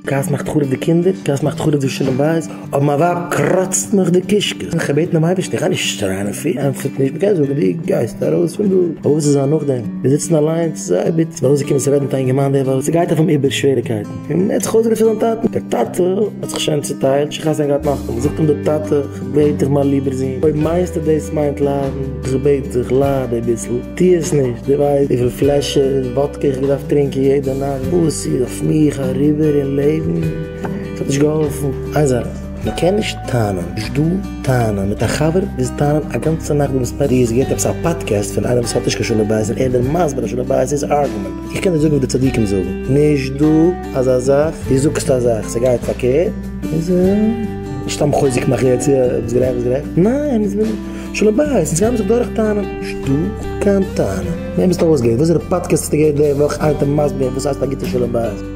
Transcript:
כעס מאכט חרוב די קינדער, כעס מאכט חרוב די שלום בית, אבער מיין ווייב קראצט מיך די קישקעס, איך האב געבעטן דעם אייבערשטן איך גיי נישט שרייען אויף איר, ענטפערט נישט, מ'קען זאגן דו גייסט ארויס פון דא, אבער וואס איז זיין נאכדעם? מיר זיצן אליינס, זייער ביטער, ס'איז ארויסגעקומען צו רעדן מיט א אינגערמאן דער וואך, ס'גייט אויף אים איבער שוועריקייטן, און ער האט זיך אויסגערעדט פאר זיין טאטן, דער טאטע האט זיך שוין צוטיילט, שוין חתונה געהאט נאכאמאל, זאגט אים דער טאטע, כ'בעט דיך מיין ליבער זון, אויב מיינסטו דאס מיינט ליידן, כ'בעט דיך, לייד אביסל, טו עס נישט, דו ווייסט וויפיל פלעשער וואדקע איך האב געדארפט טרינקען יעדע נאכט, וואס איז אויף מיך אריבער אין לעבן, ס'האט נישט געהאלפן. איין זאך, מען קען נישט טענה'ן, נישט דא טענה'ן מיט א חבר, ביז טענה'ן א גאנצע נאכט דו ביסט פערטיג, עס געהערט עפעס א פאדקעסט פון איינער וואס האט נישט קיין שלום בית און ער איז דיר מסביר אז שלום בית איז argument, איך קען דיר זאגן וואס די צדיקים זאגן, נישט דא אזא זאך, דו זאגסט א זאך, ס'גייט פארקערט, איז נישט סתם חוזק מאכן יעצט, יא, ביסט גערעכט, ביסט גערעכט, ניין, שלום בית, אונז גיימיר זיך דורך טענה'ן, נישט דא קיין טענה. וועם ביסטו אויסגעהערט? וואסערע פאדקעסט האסטו געהערט די וואך איינער האט מסביר וואס הייסט א גוטע שלום בית?